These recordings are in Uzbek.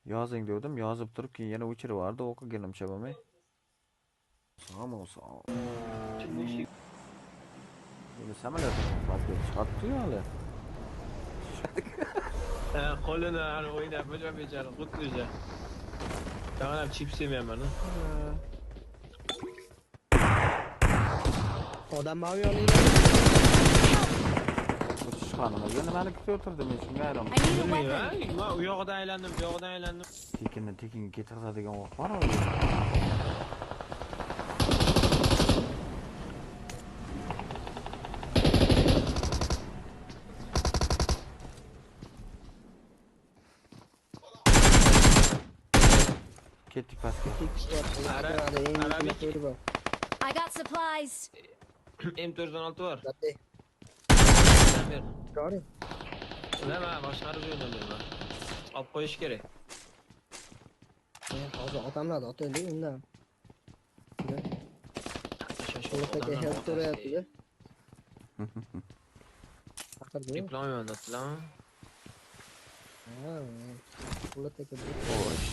Yozing dedim, yozib turib keyin yana o'chirib yubordi, o'qiganimcha bo'lmay. Samosa. Buni samolyotni pastga chiqaribdi-yu hali. Ha, qo'lini hali o'ynab bechora xuddi o'sha. Tag'in ham chips yemayman. Odam bormi yoningda? Chiqqanimizda nimani kutib o'tirdim men shunga hayron. Bilmayman, u yog'idan aylandim, bu yog'idan aylandim. Tekindan tekinga ketg'izadigan vaqt bor o'zi. Ketdik pastga. I got supplies. M416 bor. Ko'ring. Nima, boshqarib o'ynayman. Olib qo'yish kerak. Hozir odamlar otaylik undan. Shoshib help so'rayapti-da. Chaqirdi. Diplomayman debdilarmi? Ha, Po'lat aka. Xo'sh.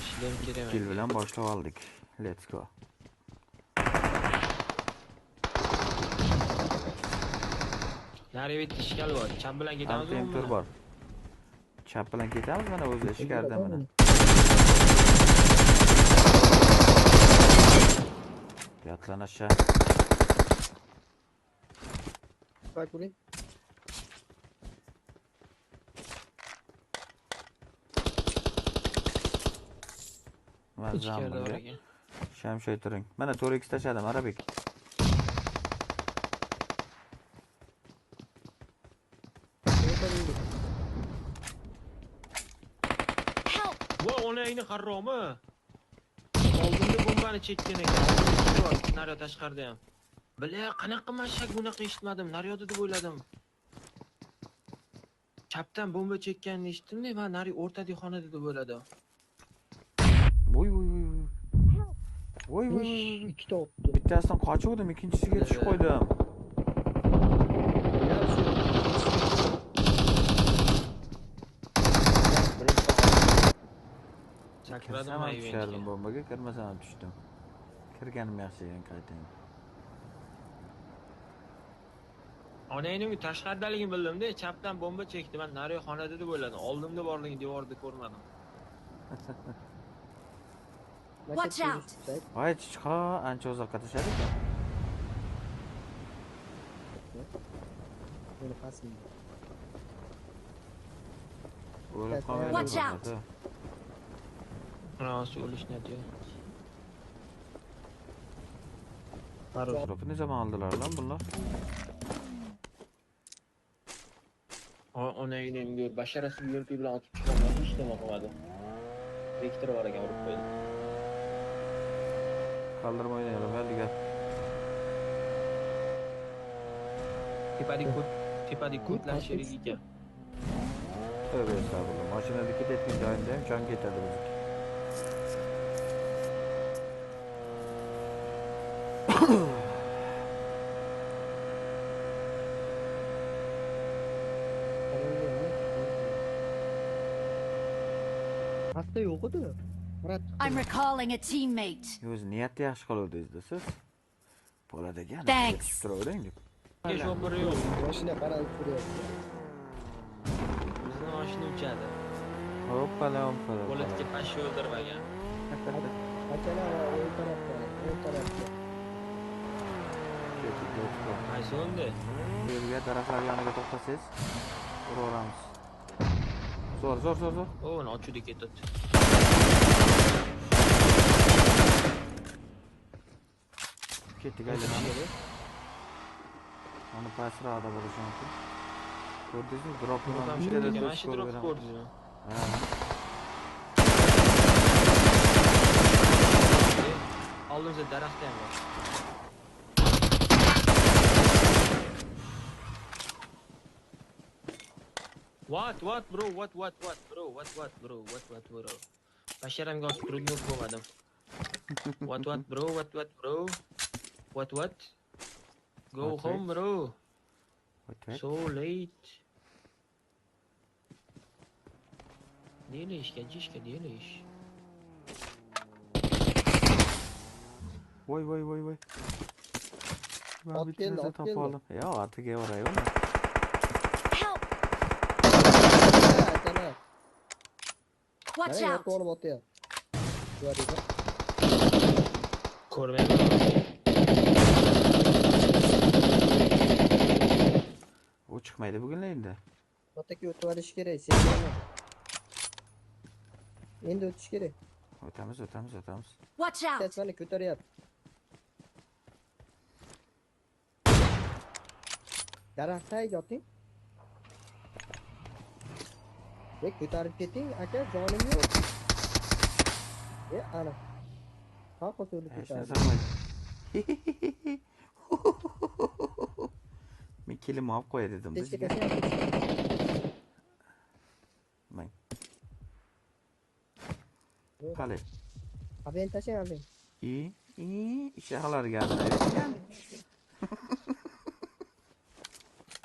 Ishlem kerak. Kill bilan boshlab oldik. Let's go. Nari bitta ishkal bor. Chap bilan ketamizmi? M4 bor. Chap bilan ketamiz mana o'zi ichkarida mana. Yatlan aşağı. Bak buraya. İçeride var ekan. Shamshoy turing. Mana 4x tashladim, Arabik. Bu onayni haromi. Oldinda bombani chekkan ekan. Naryo tashqarida ham. Bila, qanaqa mashak bunaqa eshitmadim. Naryoda deb o'yladim. Chapdan bomba chekkanini eshitdim-da, men nari o'rtadagi xonada deb o'yladim. Voy voy voy. Voy voy. Ikkita otdi. Bittasidan qochuvdim, ikkinchisiga tushib qo'ydim. Sakradim, tushardim bombaga, kirmasam ham tushdim. Kirganim yaxshi ekan qaytayim. Onangning tashqaridaligini bildim-da, chapdan bomba chekdi. Men nari xonada deb o'yladim. Oldimda borligini devorda ko'rmadim. Watch out. Voy, chiqa, ancha uzoqqa tashladi ekan. Buni pasingda. O'lib qolmaydi. Watch out. Rost o'lish niyati yo'q. Drop'u ne zaman aldılar lan bunlar? Onangning gör, basharasi UMP bilan otib chiqolmadi, hech nima qilmadi. Vektor bor ekan, urib qo'ydi. Kaldırma oynayalım, hadi gel. Tepadagi ko't, tepadagi ko'tlar sherik ekan. Tövbe estağfurullah. Mashinada ketayotgan joyimda ham jon ketadi bizniki. Pastda yo'q edi. I'm recalling a teammate. O'zi niyatni yaxshi qiluvdingiz siz. Po'lat aka, turavering deb. Shopir yo'q. Mashina qaralib turyapti. Bizni mashina uchadi. Hoppala, hoppala. Po'latga pashsha o'ldirmagan. Akalar o'ng tarafda, o'ng tarafda. Ketdik, let's go. Qaysi o'ndi? Bu yerga daraxtlar yoniga to'xtasangiz, uraveramiz. Zo'r, zo'r, zo'r, zo'r. O, uni ochuvda ketdi. Ketdik, aylanamiz. Uni pastroqda bo'lishi mumkin. Ko'rdingizmi? Dropni mana shu drop ko'rdingizmi? Ha. Oldimizda daraxt ham bor. What what bro, what what what bro, what what bro, what what bro. Basharamga otib turib nok bo'lmadim. What what bro, what what bro. What what? Go What home wait? Bro. What wait? So late. Делаешь, гадишка, делаешь. Voy voy voy voy. Ot keldi, ot keldi. Yo, otiga uray uni. Help! Akalar. Watch Mana out! yotib olib otyapti. Ko'rdingmi? Ko'rmayman. U chiqmaydi bugun endi. Otaka o'tib olish kerak, sekin. Endi o'tish kerak. O'tamiz, o'tamiz, o'tamiz. Watch out! Bittasi mana ko'taryapti. Daraxt tagiga oting. E, ko'tarib keting, aka, jonim yo'q. E, ana. Ha, qo'shilib Hech ketadi. narsa qilmaydi. Men kelimni olib qo'ya dedim. Mang. Qali. Aben tashlang, aben. I, ishlarga.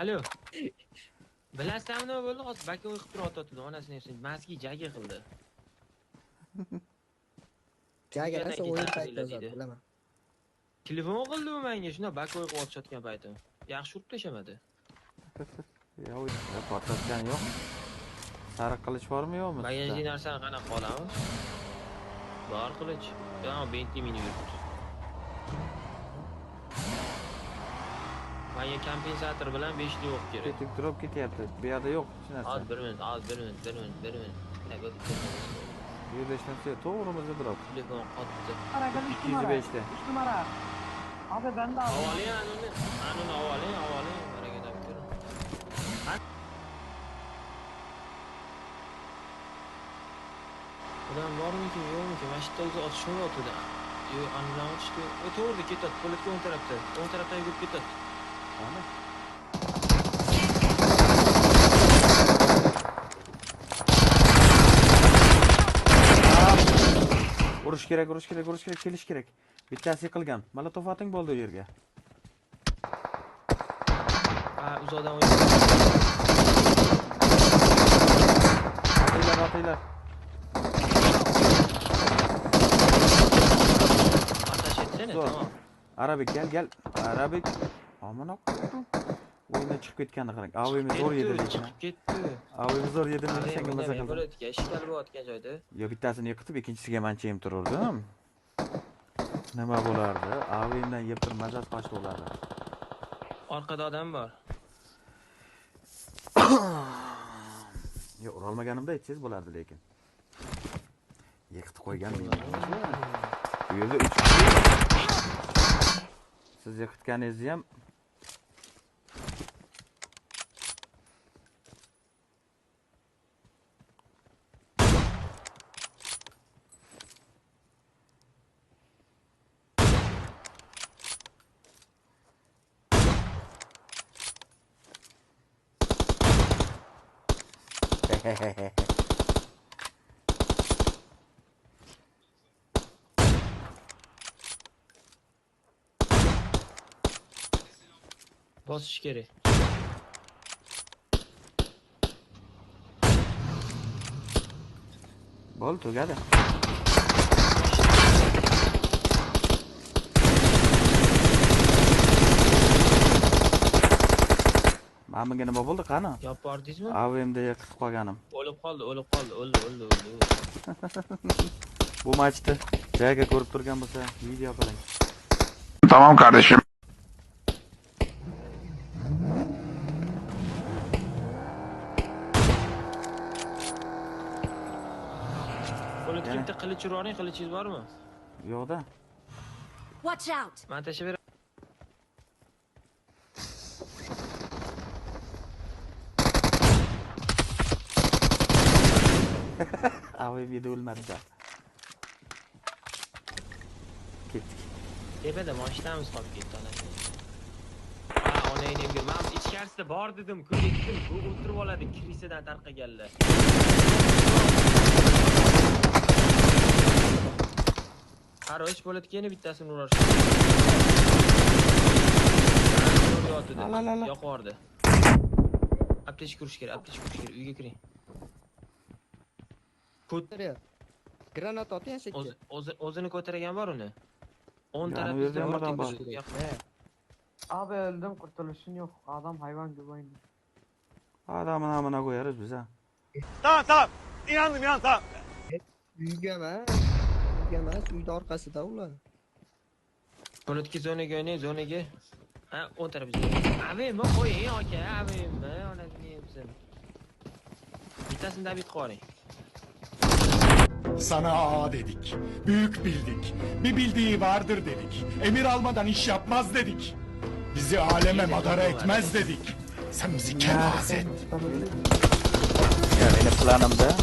Alo. Bilasizmi nima bo'ldi? Hozir baka o'y qilib turib otdi. Onasini epsin. Maski jagi qildi. Jagi rosa o'yin paytida Deydi. o'zadi, bilaman. Telefon qildi u menga, shunda baka o'y qilib otishayotgan paytim. Yaxshi urib tashamadi. Yo'q, portlatgan yo'q. Sariq qilich bormi yo'qmi? Bagajli narsani qanaqa olamiz? Bor qilich. Yo, Bentley minib yuribdi. Menga kompensator bilan 5 lik o'q kerak. Ketib turib ketyapti. Bu yerda yo'q hech narsa. Az 1 minut, az 1 minut, 1 minut, 1 minut. Bu yerda hech narsa yo'q. To'g'rimizda drop. Telefon qotdi. 205 ta. 3 numara. Abi ben de aldım. Havoling anuni, anuni havoling, havoling. Baraka topib. Odam bormikin, yo'qmikin? Mana shu yerda o'zi otishib yotdi. Yo'q, anidan otishdi. O to'g'ri ketadi, polatga o'ng tarafda. O'ng tarafdan yugurib ketadi. Qani? Urush kerak, urush kerak, urush kerak, kelish kerak. Bittasi yiqilgan. Molotov ating bo'ldi u yerga. Ha, uzoqdan o'ynaydi. Atinglar, atinglar. Atash etsene, tamam. Arabik gel gel. Arabik. Amına koydum. O'yindan chiqib ketganini qarang. AVM zo'r yedi lekin. Chiqib ketdi. AVM zo'r yedi, men senga maza qildim. Bo'ladi, eshiklar bo'layotgan joyda. Yo, bittasini yiqitib, ikkinchisiga mancha yem tururdim. Nima bo'lardi? AVMdan yeb turib mazasi qochdi ularni. Orqada odam bor. Yo, urolmaganimda aytsangiz bo'lardi lekin. Yiqitib qo'ygan men. Bu yerda 3 kishi. Siz yiqitganingizni ham Bosish kerak. Bo'ldi, tugadi. Mana bunga nima bo'ldi, qani? Yopib bordingizmi? AVMda yiqitib qolganim. O'lib qoldi, o'lib qoldi, o'ldi, o'ldi, o'ldi. Bu matchni joyiga ko'rib turgan bo'lsa, video qiling. Tamam kardeşim. Bo'ladi, bitta qilich uring, qilichingiz bormi? Yo'q-da. Watch out. Men tashlab beraman. AVM'da o'lmadi. Ketdik. Tepada mashinamiz qolib ketdi ana. Ha, onangni men ichkarisida bor dedim, ku ketdim, bu o'tirib oladi krisadan tarqaganlar. Qarosh bo'ladi, keyin bittasini urash. La. Yo'q bordi. Aptechka urish kerak, aptechka urish kerak, uyga kiring. Ko't Granat oting shekka. O'zini ko'targan bor uni. O'ng Yani tarafimizda yerda ham bor, odam bor. tepasida. He. Abi öldüm, kurtuluşun yok. Adam hayvan gibi oynuyor. Adamın amına koyarız biz ha. Uyga emas. Uyga emas, uyda orqasida ular. Bunitki zonaga o'ynang, zonaga. Ha, o'ng tarafimizda. AVMni qo'ying aka, AVMni onasini yebsin. Bittasini dabit qo'ying. Sana ağa dedik. Büyük bildik. Bir bildiği vardır dedik. Emir almadan iş yapmaz dedik. Bizi aleme madara etmez dedik. Sen bizi kepaze ettin. Ya benim planımda